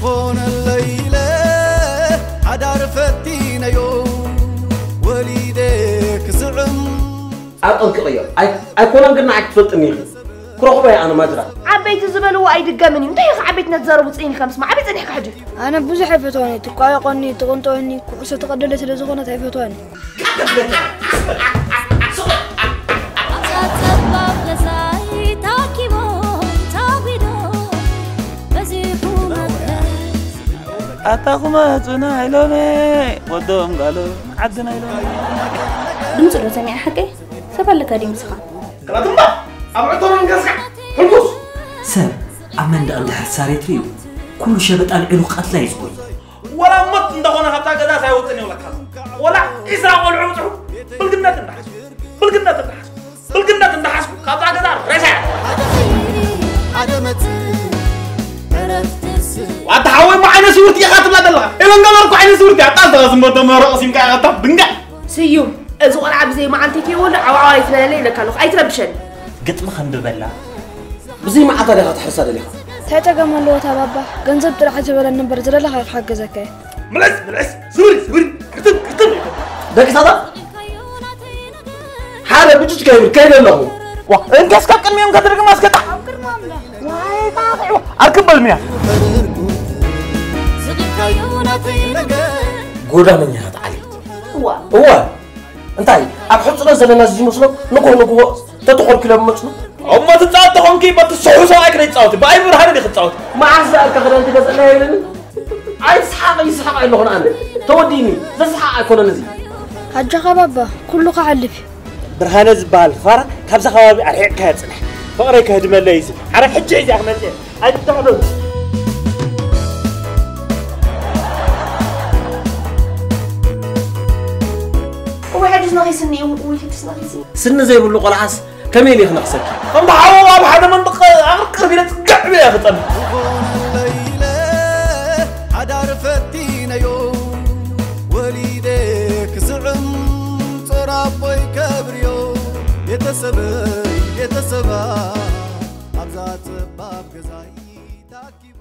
ሆነለይ ኢለ ሓዳር ፈቲነዮ ወሊደ ክስዕም ኣጠንቅቕዮ። ኣይ- ኣይኮነን ግን ንዓይ ክትፈልጥኒ ኢኺ። ክረኽቦ እየ ኣነ ማጅራ። ዓበይቲ ዝበልዎ ኣይድገምን እዩ። እንታይ ኢኻ ዓበይትነት ዘረቡ ጽኢን ኢኻ ምስማ ዓበይ ጸኒሕካ ሕጂ? ኣነ ብዙሕ ኣይፈትዋን እየ። ትቋየቆኒ፣ ትቕንጠወኒ፣ ኩዕሶ ትቐደለይ ስለ ዝኾነት ኣይፈትዋን እየ። ኣብዛ ጸባብ ገዛይ ታኪቦም ታጒዶም በዚሑ መከስ ኣታ ክመጹና ኢሎመ ወዶም ጋሎ ዓድና ኢሎመ ድምፂ ዶ ሰሚዐ ሓቀይ? ሰብ ኣለካ ድዩ ምስኻ? ክላትምባ ኣብ ዕቶሮም ገዝካ ሕጉስ ሰብ ኣብ መንደቕ እንድሕር ሳሬት ርእዩ ኩሉ ሸበጥ ኣልዒሉ ክቐትላ እዩ ዝጎይ። ወላ ሞት እንተኾነ ካብታ ገዛ ሳይወፅን ይብለካ ኣሎ። ወላ ዒስራ ቆልዑ ብፅሑ ብልግነት እንዳሓስቡ ብልግነት እንዳሓስቡ ብልግነት እንዳሓስቡ ካብታ ገዛ ሬሳ እያ። ሓደ መፅእ ዕረፍትስ ዋታ ሓወይ ሞ ዓይነ ስውርቲ ኢኻ ትብላ ዘለኻ? ኤለን ገበር እኮ ዓይነ ስውርቲ እያ። ጣል ተቐስም በቶ መረቕ ሲምካ ኢኻ ድንጋ ስዩም፣ እዚ ቆልዓ ብዘይ መዓልቲ ከይወልድ ዓዋዕዋ ኣይትበለለይ ኢለካ ኣለኹ፣ ኣይትረብሸኒ። ግጥሚ ከንብበላ። ብዘይ መዓልታ ዲኻ ትሕርሳ ደሊኻ? እንታይ ጸገም ኣለዎ እታ ባባ? ገንዘብ ጥራሕ ኣይትበለኒ እምበር ዝደለኻዮ ክሕግዘካ እየ። ምልስ ምልስ ስውሪ ስውሪ ክርትም ክርትም ደቂ ሳባ ሓደ ብጭጭ ከይብል ከይደ ኣለኹ። ዋ እንከስ ካብ ቅድሚኦም ከድርግም ኣስከጣ ኣርክበልምያ ዝብልካዮ ናተይ ነገር ጎዳመኛታት ዓሌት እዋ እወ እንታይ ኣብ ሕፅኖ ዘለና እዚ ዝመስሎም ንግሆ ንግሆ ተተኾልኪሎም ይመፅኡ እሞ ትፃወት ተኾንኪ በቲ ስሑ ሰብኣይ ክደ ይፃወት ብኣይ ብርሃነ ዲ ክፃወት መዓስ ዝኣልካ ክዳን ትገዝእላ የብለኒ ኣይትስሓቕ ይስሓቕ ኣለኹ ንኣነ ተወዲኒ ዘስሓቕ ኣይኮነን እዚ ኣጆኻ ባባ ኩሉ ክሓልፍ እዩ ብርሃነ ዝበሃል ፋራ ካብዛ ከባቢ ኣርሒቕካዮ ፅናሕ ፍቕረይ ከህድመለይ እዩ ዝብል ኣረ ሕጂ እዚኣ ክመፅእ ኣይትዳዕበሉ እወ ሕጅስ ነኺስኒ እዩ እወ ሕጅስ ነኺስኒ ስኒ ዘይብሉ ቆልዓስ ከመይ ኢለ ክነኽሰኪ ከምቲ ሓወ ኣብ ሓደ መንጥቕ ኣቕርቅር ኢለ ፅግዕ ኢለ ክፀንሕ ዝኾነለይ ኢለ ሓዳር ፈቲነዮ ወሊደ ክስዕም ጾር ኣቦይ ከብርዮ ቤተሰበይ ቤተሰባ ኣብዛ ጸባብ ገዛይ ታኪቦ